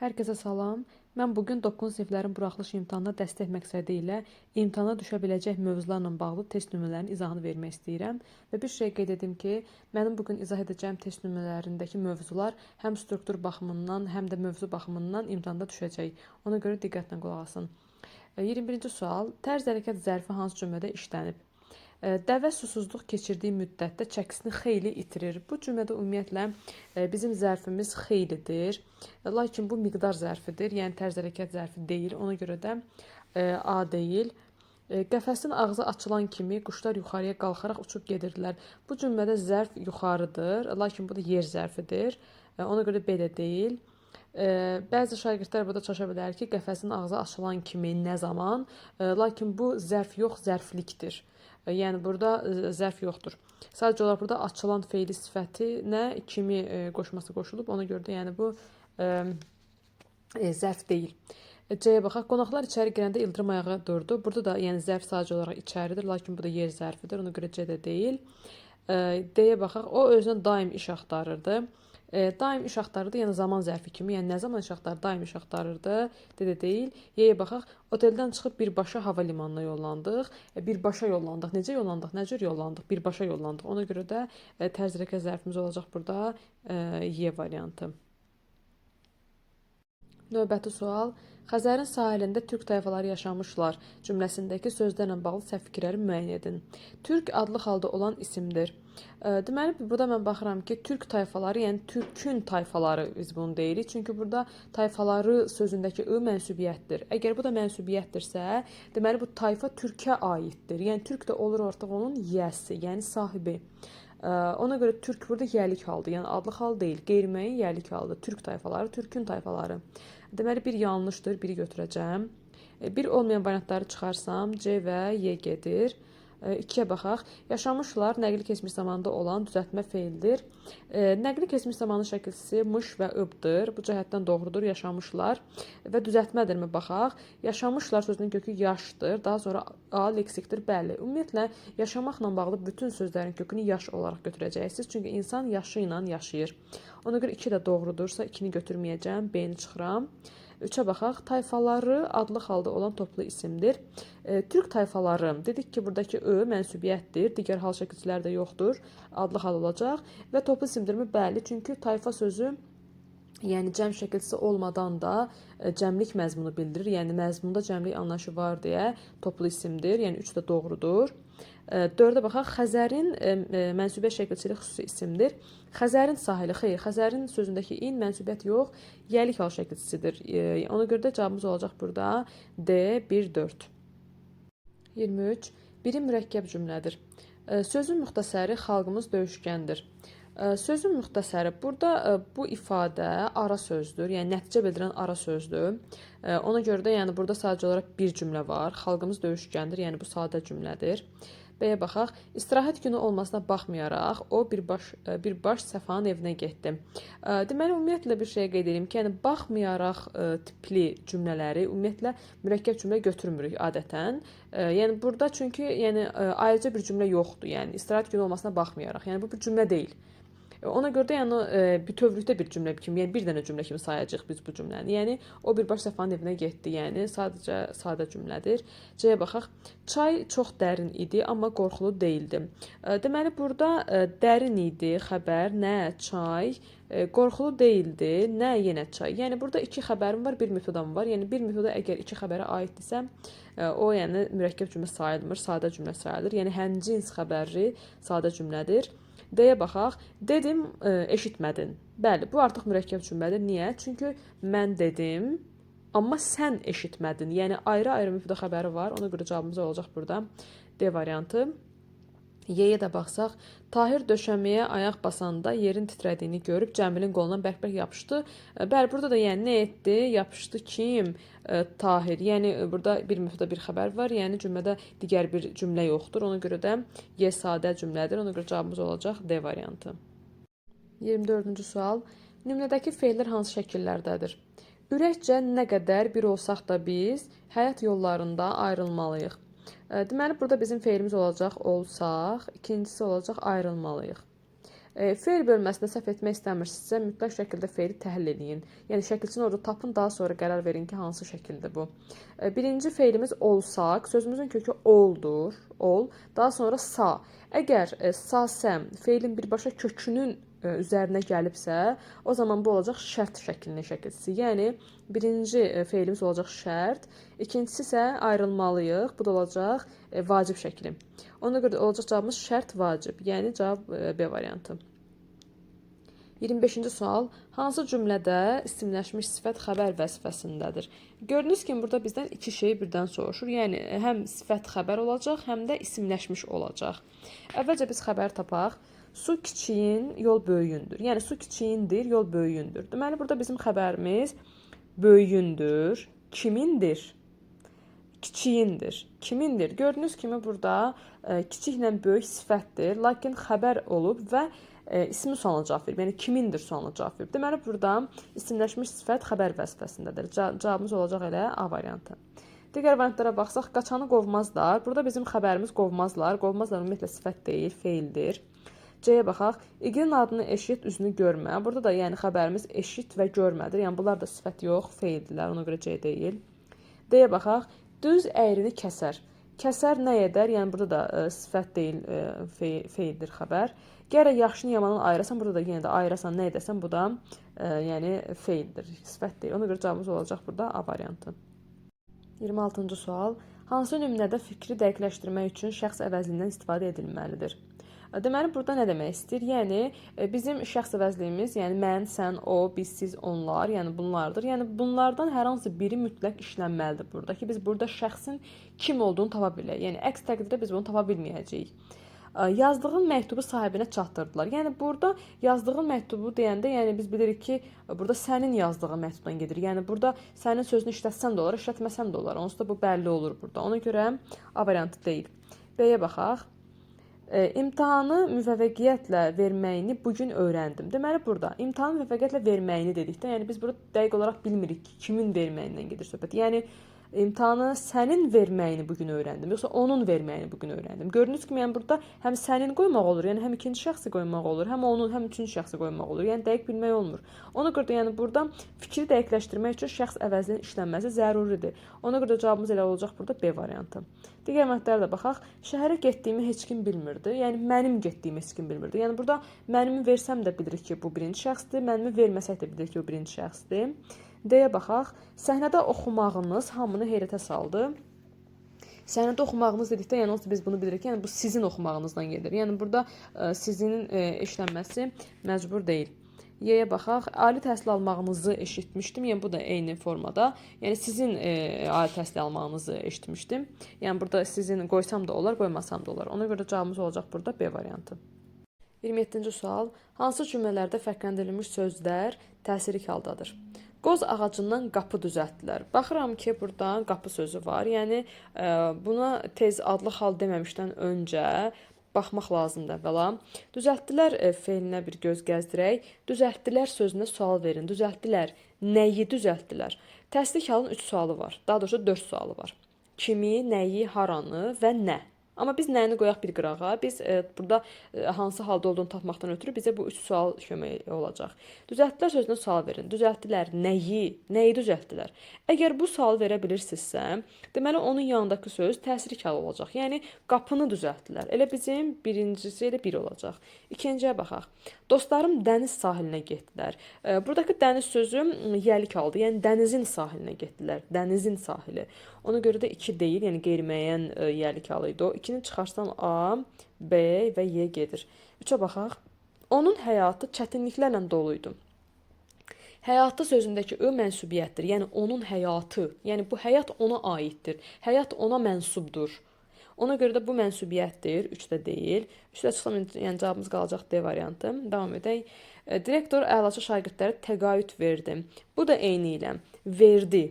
Hər kəsə salam. Mən bu gün 9-cu siniflərin buraxılış imtahanına dəstək məqsədi ilə imtahana düşə biləcək mövzularla bağlı test nümunələrinin izahını vermək istəyirəm. Və bir şey qeyd edim ki, mənim bu gün izah edəcəyim test nümunələrindəki mövzular həm struktur baxımından, həm də mövzu baxımından imtahanda düşəcək. Ona görə diqqətlə qulaq asın. 21-ci sual. Tərz hərəkət zərfi hansı cümlədə işlənib? Dəvə susuzluq keçirdiyi müddətdə çəkisini xeyli itirir. Bu cümlədə ümumiyyətlə bizim zərfimiz xeylidir. Lakin bu miqdar zərfidir, yəni tərz hərəkət zərfi deyil. Ona görə də A deyil. Qəfəsin ağzı açılan kimi quşlar yuxarıya qalxaraq uçub gedirdilər. Bu cümlədə zərf yuxarıdır, lakin bu da yer zərfidir. Ona görə B də deyil. Bəzi şagirdlər burada çaşa bilər ki, qəfəsin ağzı açılan kimi nə zaman, lakin bu zərf yox, zərflikdir. Yəni burada zərf yoxdur. Sadəcə olaraq burada açılan feili sifətinə kimi qoşması qoşulub. Ona görə də yəni bu zərf deyil. C-yə baxaq. Qonaqlar içəri girəndə ildırım ayağa durdu. Burada da yəni zərf sadəcə olaraq içəridir, lakin bu da yer zərfidir. Ona görə C də deyil. D-yə baxaq. O özünə daim iş axtarırdı. Daim iş axtarırdı, yəni zaman zərfi kimi. Yəni nə zaman iş axtarır? Daim iş axtarırdı. D də deyil. Y-yə baxaq. Oteldən çıxıb birbaşa hava limanına yollandıq. Birbaşa yollandıq. Necə yollandıq? Nə cür yollandıq? Birbaşa yollandıq. Ona görə də tərz hərəkət zərfimiz olacaq burada Y variantı. Növbəti sual. Xəzərin sahilində türk tayfaları yaşamışlar cümləsindəki sözlərlə bağlı səhv fikirləri müəyyən edin. Türk adlı halda olan isimdir. Deməli, burada mən baxıram ki, türk tayfaları, yəni türkün tayfaları biz bunu deyirik. Çünki burada tayfaları sözündəki ı mənsubiyyətdir. Əgər bu da mənsubiyyətdirsə, deməli bu tayfa türkə aiddir. Yəni türk də olur artıq onun yiyəsi, yəni sahibi. Ona görə türk burada yiyəlik haldır, yəni adlı hal deyil, qeyri-müəyyən yiyəlik haldır. Türk tayfaları, türkün tayfaları. Deməli, bir yanlışdır, biri götürəcəm. Bir olmayan variantları çıxarsam, C və Y gedir. 2-yə baxaq. Yaşamışlar nəqli keçmiş zamanda olan düzəltmə feildir. Nəqli keçmiş zamanı şəkilçisi mış və ıbdır. Bu cəhətdən doğrudur, yaşamışlar. Və düzəltmədirmi baxaq. Yaşamışlar sözünün kökü yaşdır. Daha sonra A leksikdir. Bəli, ümumiyyətlə yaşamaqla bağlı bütün sözlərin kökünü yaş olaraq götürəcəksiniz. Çünki insan yaşı ilə yaşayır. Ona görə 2 də doğrudursa 2-ni götürməyəcəm. B-ni çıxıram. 3-ə baxaq. Tayfaları adlı halda olan toplu isimdir. Türk tayfaları. Dedik ki, buradakı ı mənsubiyyətdir. Digər hal şəkilçiləri də yoxdur. Adlı hal olacaq. Və toplu isimdirmi? Bəli. Çünki tayfa sözü yəni cəm şəkilçisi olmadan da cəmlik məzmunu bildirir. Yəni məzmunda cəmlik anlayışı var deyə toplu isimdir. Yəni 3 də doğrudur. 4-ə baxaq. Xəzərin mənsubiyyət şəkilçili xüsusi isimdir. Xəzərin sahili, xeyr, Xəzərin sözündəki in mənsubiyyət yox, yiyəlik hal şəkilçisidir. Ona görə də cavabımız olacaq burada D 1 4. 23. Biri mürəkkəb cümlədir. Sözün müxtəsəri xalqımız döyüşkəndir. Sözün müxtəsəri burada bu ifadə ara sözdür, yəni nəticə bildirən ara sözdür. Ona görə də yəni burada sadəcə olaraq bir cümlə var. Xalqımız döyüşkəndir, yəni bu sadə cümlədir. B-yə baxaq. İstirahət günü olmasına baxmayaraq o birbaş Səfanın evinə getdi. Deməli ümumiyyətlə bir şey qeyd edim ki, yəni baxmayaraq tipli cümlələri ümumiyyətlə mürəkkəb cümlə götürmürük adətən. Yəni burada çünki yəni ayrıca bir cümlə yoxdur. Yəni istirahət günü olmasına baxmayaraq. Yəni bu bir cümlə deyil. Ona görə də yəni bütövlükdə bir cümlə kimi, yəni bir dənə cümlə kimi sayacağıq biz bu cümləni. Yəni o birbaşa Səfanın evinə getdi. Yəni sadəcə sadə cümlədir. C-yə baxaq. Çay çox dərin idi, amma qorxulu deyildi. Deməli burada dərin idi xəbər, nə çay, qorxulu deyildi, nə yenə çay. Yəni burada iki xəbərim var, bir mübtədam var. Yəni bir mübtəda əgər iki xəbərə aiddirsə, o yəni mürəkkəb cümlə sayılmır, sadə cümlə sayılır. Yəni həmcins xəbərli sadə cümlədir. D-yə baxaq. Dedim, eşitmədin. Bəli, bu artıq mürəkkəb cümlədir. Niyə? Çünki mən dedim, amma sən eşitmədin. Yəni ayrı-ayrı mübtəda xəbəri var. Ona görə cavabımız olacaq burada D variantı. Y-yə də baxsaq, Tahir döşəməyə ayaq basanda yerin titrədiyini görüb Cəmilin qolundan bərk-bərk yapışdı. Bəli, burada da yəni nə etdi? Yapışdı kim? Tahir. Yəni burada bir mübtəda bir xəbər var. Yəni cümlədə digər bir cümlə yoxdur. Ona görə də Y sadə cümlədir. Ona görə cavabımız olacaq D variantı. 24-cü sual. Nümunədəki feillər hansı şəkillərdədir? Ürəkcə nə qədər bir olsaq da biz həyat yollarında ayrılmalıyıq. Deməli, burada bizim feilimiz olacaq olsaq, ikincisi olacaq ayrılmalıyıq. Feil bölməsində səhv etmək istəmirsinizsə, mütləq şəkildə feili təhlil eləyin. Yəni şəkilçini orada tapın, daha sonra qərar verin ki, hansı şəkildir bu. Birinci feilimiz olsaq, sözümüzün kökü oldur, ol. Daha sonra sa. Əgər sa, səm feilin birbaşa kökünün üzərinə gəlibsə, o zaman bu olacaq şərt şəklinin şəkilçisi. Yəni birinci feilimiz olacaq şərt, ikincisi isə ayrılmalıyıq. Bu da olacaq vacib şəkli. Ona görə də olacaq cavabımız şərt vacib. Yəni cavab B variantı. 25-ci sual. Hansı cümlədə isimləşmiş sifət xəbər vəzifəsindədir? Gördüyünüz kimi burada bizdən iki şey birdən soruşur. Yəni həm sifət xəbər olacaq, həm də isimləşmiş olacaq. Əvvəlcə biz xəbər tapaq. Su kiçiyin, yol böyüyündür. Yəni su kiçiyindir, yol böyüyündür. Deməli burada bizim xəbərimiz böyüyündür. Kimindir? Kiçiyindir. Kimindir? Gördüyünüz kimi burada kiçiklə böyük sifətdir, lakin xəbər olub və ismi sualına cavab verib. Yəni kimindir sualına cavab verib. Deməli burada isimləşmiş sifət xəbər vəzifəsindədir. Cavabımız olacaq elə A variantı. Digər variantlara baxsaq, qaçanı qovmazlar. Burada bizim xəbərimiz qovmazlar. Qovmazlar ümumiyyətlə sifət deyil, feildir. C-yə baxaq. İqinin adını eşit, üzünü görmə. Burada da yəni xəbərimiz eşit və görmədir. Yəni bunlar da sifət yox, feildirlər. Ona görə C deyil. D-yə baxaq. Düz əyrini kəsər. Kəsər nə edər? Yəni burada da sifət deyil, feildir xəbər. Gərək yaxşını yamandan ayırasan, burada da yenə də ayırasan, nə edəsən, bu da yəni feildir, sifət deyil. Ona görə cavabımız olacaq burada A variantı. 26-cı sual. Hansı nümunədə fikri dəqiqləşdirmək üçün şəxs əvəzliyindən istifadə edilməlidir? Deməli, burada nə demək istəyir? Yəni, bizim şəxs əvəzliyimiz, yəni mən, sən, o, biz, siz, onlar, yəni bunlardır. Yəni, bunlardan hər hansı biri mütləq işlənməlidir burada ki, biz burada şəxsin kim olduğunu tapa bilək. Yəni, əks təqdirdə biz bunu tapa bilməyəcəyik. Yazdığın məktubu sahibinə çatdırdılar. Yəni burada yazdığın məktubu deyəndə, yəni biz bilirik ki, burada sənin yazdığın məktubdan gedir. Yəni burada sənin sözünü işlətsən də olar, işlətməsən də olar. Onsuz da bu bəlli olur burada. Ona görə A variantı deyil. B-yə baxaq. İmtahanı müvəffəqiyyətlə verməyini bu gün öyrəndim. Deməli burada imtahanı müvəffəqiyyətlə verməyini dedikdə, yəni biz burada dəqiq olaraq bilmirik ki, kimin verməyindən gedir söhbət. Yəni imtahanı sənin verməyini bu gün öyrəndim, yoxsa onun verməyini bu gün öyrəndim. Gördüyünüz kimi, yəni burada həm sənin qoymaq olur, yəni həm ikinci şəxsi qoymaq olur, həm onun, həm üçüncü şəxsi qoymaq olur. Yəni dəqiq bilmək olmur. Ona görə də yəni burada fikri dəqiqləşdirmək üçün şəxs əvəzinin işlənməsi zəruridir. Ona görə də cavabımız elə olacaq burada B variantı. Digər variantlara da baxaq. Şəhərə getdiyimi heç kim bilmirdi. Yəni mənim getdiyimi heç kim bilmirdi. Yəni burada mənimi versəm də bilirik ki, bu birinci şəxsdir. Mənimi verməsək də bilirik ki, bu birinci şəxsdir. D-yə baxaq. Səhnədə oxumağınız hamını heyrətə saldı. Səhnədə oxumağınız dedikdə, yəni onsuz biz bunu bilirik ki, yəni bu sizin oxumağınızdan gedir. Yəni burada sizin işlənməsi məcbur deyil. Y-yə baxaq. Ali təhsil almağınızı eşitmişdim. Yəni bu da eyni formada. Yəni sizin ali təhsil almağınızı eşitmişdim. Yəni burada sizin qoysam da olar, qoymasam da olar. Ona görə cavabımız olacaq burada B variantı. 27-ci sual. Hansı cümlələrdə fərqləndirilmiş sözlər təsirli haldadır? Qoz ağacından qapı düzəltdilər. Baxıram ki, burada qapı sözü var. Yəni buna tez adlı hal deməmişdən öncə baxmaq lazımdır əvvəla. Düzəltdilər feilinə bir göz gəzdirək. Düzəltdilər sözünə sual verin. Düzəltdilər. Nəyi düzəltdilər? Təsdiq halın 3 sualı var. Daha doğrusu 4 sualı var. Kimi, nəyi, haranı və nə. Amma biz nəyini qoyaq bir qırağa. Biz burada hansı halda olduğunu tapmaqdan ötürü bizə bu 3 sual kömək olacaq. Düzəltdilər sözünə sual verin. Düzəltdilər nəyi? Nəyi düzəltdilər? Əgər bu sualı verə bilirsinizsə, deməli onun yanındakı söz təsirli hal olacaq. Yəni qapını düzəltdilər. Elə bizim birincisi elə 1 olacaq. İkinciyə baxaq. Dostlarım dəniz sahilinə getdilər. Buradakı dəniz sözü yəlik aldı. Yəni dənizin sahilinə getdilər. Dənizin sahili. Ona görə də 2 deyil, yəni qeyri-müəyyən yəlik halı idi o. 2-ni çıxarsam A, B və Y gedir. 3-ə baxaq. Onun həyatı çətinliklərlə dolu idi. Həyatı sözündəki ö mənsubiyyətdir. Yəni onun həyatı. Yəni bu həyat ona aiddir. Həyat ona mənsubdur. Ona görə də bu mənsubiyyətdir, 3 də deyil. 3 də çıxsam, yəni cavabımız qalacaq D variantı. Davam edək. Direktor əlaçı şagirdlərə təqaüd verdi. Bu da eyni ilə verdi.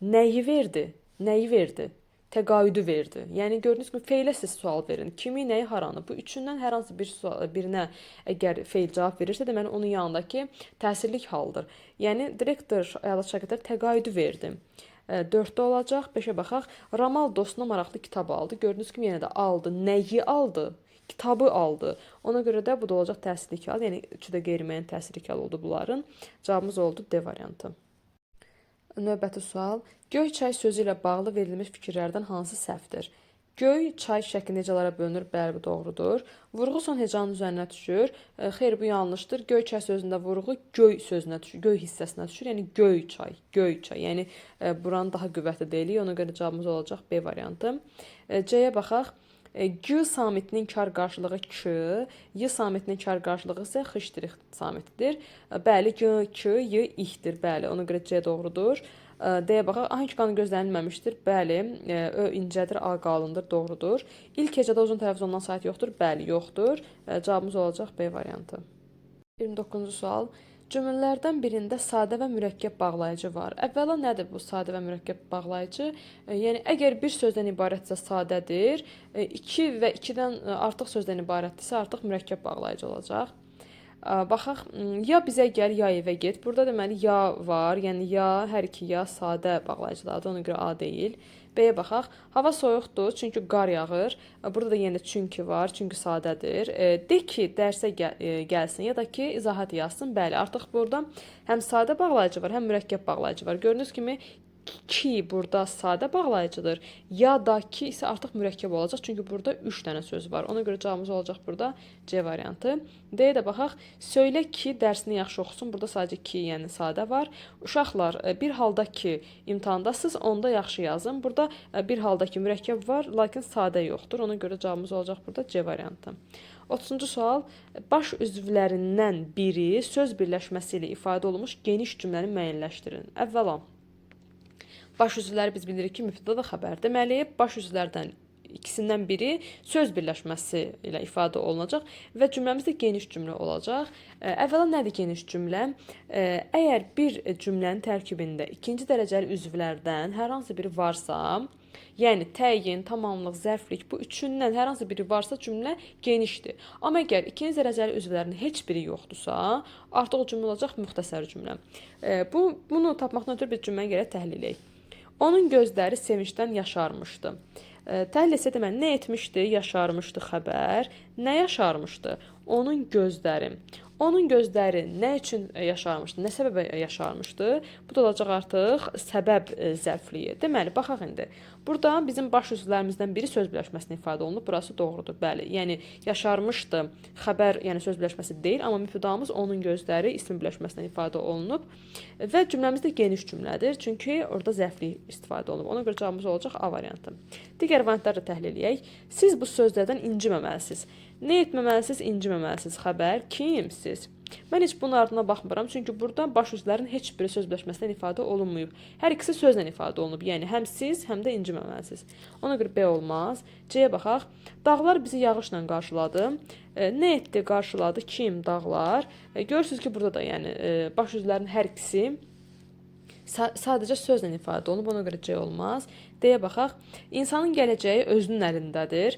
Nəyi verdi? Nəyi verdi? Təqaüdü verdi. Yəni gördüyünüz kimi feilə siz sual verin. Kimi, nəyi, haranı? Bu üçündən hər hansı bir sual, birinə əgər feil cavab verirsə, deməli onun yanındakı təsirlik haldır. Yəni direktor əlaçı şagirdlərə təqaüdü verdi. 4-də olacaq. 5-ə baxaq. Ramal dostuna maraqlı kitab aldı. Gördüyünüz kimi yenə də aldı. Nəyi aldı? Kitabı aldı. Ona görə də bu da olacaq təsirli hal. Yəni üçü də qeyri-müəyyən təsirli hal oldu bunların. Cavabımız oldu D variantı. Növbəti sual. Göyçay sözü ilə bağlı verilmiş fikirlərdən hansı səhvdir? Göy çay şəklində hecalara bölünür. Bəli, bu doğrudur. Vurğu son hecanın üzərinə düşür. Xeyr, bu yanlışdır. Göyçay sözündə vurğu göy sözünə düşür, göy hissəsinə düşür. Yəni göy çay, göy çay. Yəni buranı daha qüvvətli deyilik. Ona görə cavabımız olacaq B variantı. C-yə baxaq. G samitinin kar qarşılığı K, Y samitinin kar qarşılığı isə X ştrix samitidir. Bəli, G, K, Y, İ-dir. Bəli, ona görə C doğrudur. D-yə baxaq. Ahəng qanunu gözlənilməmişdir. Bəli, Ö incədir, A qalındır, doğrudur. İlk hecada uzun tələffüz olunan sait yoxdur. Bəli, yoxdur. Cavabımız olacaq B variantı. 29-cu sual. Cümlələrdən birində sadə və mürəkkəb bağlayıcı var. Əvvəla nədir bu sadə və mürəkkəb bağlayıcı? Yəni əgər bir sözdən ibarətsə sadədir, iki və ikidən artıq sözdən ibarətdirsə artıq mürəkkəb bağlayıcı olacaq. Baxaq, ya bizə gəl, ya evə get. Burada deməli ya var, yəni ya, hər iki ya sadə bağlayıcılardır, ona görə A deyil. B-yə baxaq. Hava soyuqdur, çünki qar yağır. Burada da yenə çünki var, çünki sadədir. De ki, dərsə gəlsin ya da ki, izahat yazsın. Bəli, artıq burada həm sadə bağlayıcı var, həm mürəkkəb bağlayıcı var. Gördüyünüz kimi ki burada sadə bağlayıcıdır. Ya da ki isə artıq mürəkkəb olacaq. Çünki burada 3 dənə söz var. Ona görə cavabımız olacaq burada C variantı. D-yə də baxaq. Söylə ki, dərsini yaxşı oxusun. Burada sadəcə ki, yəni sadə var. Uşaqlar, bir halda ki, imtahandasınız, onda yaxşı yazın. Burada bir halda ki, mürəkkəb var, lakin sadə yoxdur. Ona görə cavabımız olacaq burada C variantı. 30-cu sual. Baş üzvlərindən biri söz birləşməsi ilə ifadə olunmuş geniş cümləni müəyyənləşdirin. Əvvəla, baş üzvləri biz bilirik ki, mübtəda da xəbər. Deməli, baş üzvlərdən ikisindən biri söz birləşməsi ilə ifadə olunacaq və cümləmiz də geniş cümlə olacaq. Əvvəla nədir geniş cümlə? Əgər bir cümlənin tərkibində ikinci dərəcəli üzvlərdən hər hansı biri varsa, yəni təyin, tamamlıq, zərflik bu üçündən hər hansı biri varsa cümlə genişdir. Amma əgər ikinci dərəcəli üzvlərin heç biri yoxdursa, artıq o cümlə olacaq müxtəsər cümlə. Bunu tapmaqdan ötürü biz cümləni gərək təhlil edək. Onun gözləri sevincdən yaşarmışdı. Təhlil etsə deməli nə etmişdi? Yaşarmışdı xəbər. Nə yaşarmışdı? Onun gözləri. Onun gözləri nə üçün yaşarmışdı? Nə səbəbə yaşarmışdı? Bu da olacaq artıq səbəb zərfliyi. Deməli, baxaq indi. Burada bizim baş üzvlərimizdən biri söz birləşməsinə ifadə olunub. Burası doğrudur. Bəli. Yəni yaşarmışdı xəbər, yəni söz birləşməsi deyil, amma mübtədamız onun gözləri isim birləşməsinə ifadə olunub və cümləmiz də geniş cümlədir. Çünki orada zərflik istifadə olunub. Ona görə cavabımız olacaq A variantı. Digər variantları da təhlil eləyək. Siz bu sözlərdən inciməməlisiniz. Nə etməməlisiniz? İnciməməlisiniz. Xəbər kim? Siz. Mən heç bunun ardına baxmıram, çünki burada baş üzvlərin heç biri söz birləşməsindən ifadə olunmayıb. Hər ikisi sözlə ifadə olunub. Yəni həm siz, həm də inciməməlisiniz. Ona görə B olmaz. C-yə baxaq. Dağlar bizi yağışla qarşıladı. Nə etdi? Qarşıladı. Kim? Dağlar. Görürsünüz ki, burada da yəni baş üzvlərin hər ikisi sadəcə sözlə ifadə olunub, ona görə C olmaz. D-yə baxaq. İnsanın gələcəyi özünün əlindədir.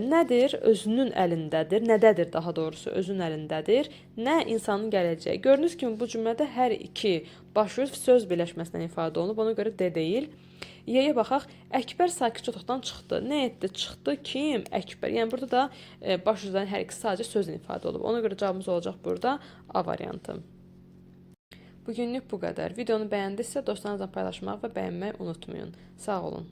Nədir? Özünün əlindədir. Nədədir daha doğrusu? Özünün əlindədir. Nə insanın gələcəyi? Gördüyünüz kimi bu cümlədə hər iki baş üzv söz birləşməsindən ifadə olunub, ona görə D deyil. Y-yə baxaq. Əkbər sakitcə otaqdan çıxdı. Nə etdi? Çıxdı. Kim? Əkbər. Yəni burada da baş üzvlərin hər ikisi sadəcə sözlə ifadə olunub. Ona görə cavabımız olacaq burada A variantı. Bugünlük bu qədər. Videonu bəyəndinizsə dostlarınızla paylaşmağı və bəyənməyi unutmayın. Sağ olun.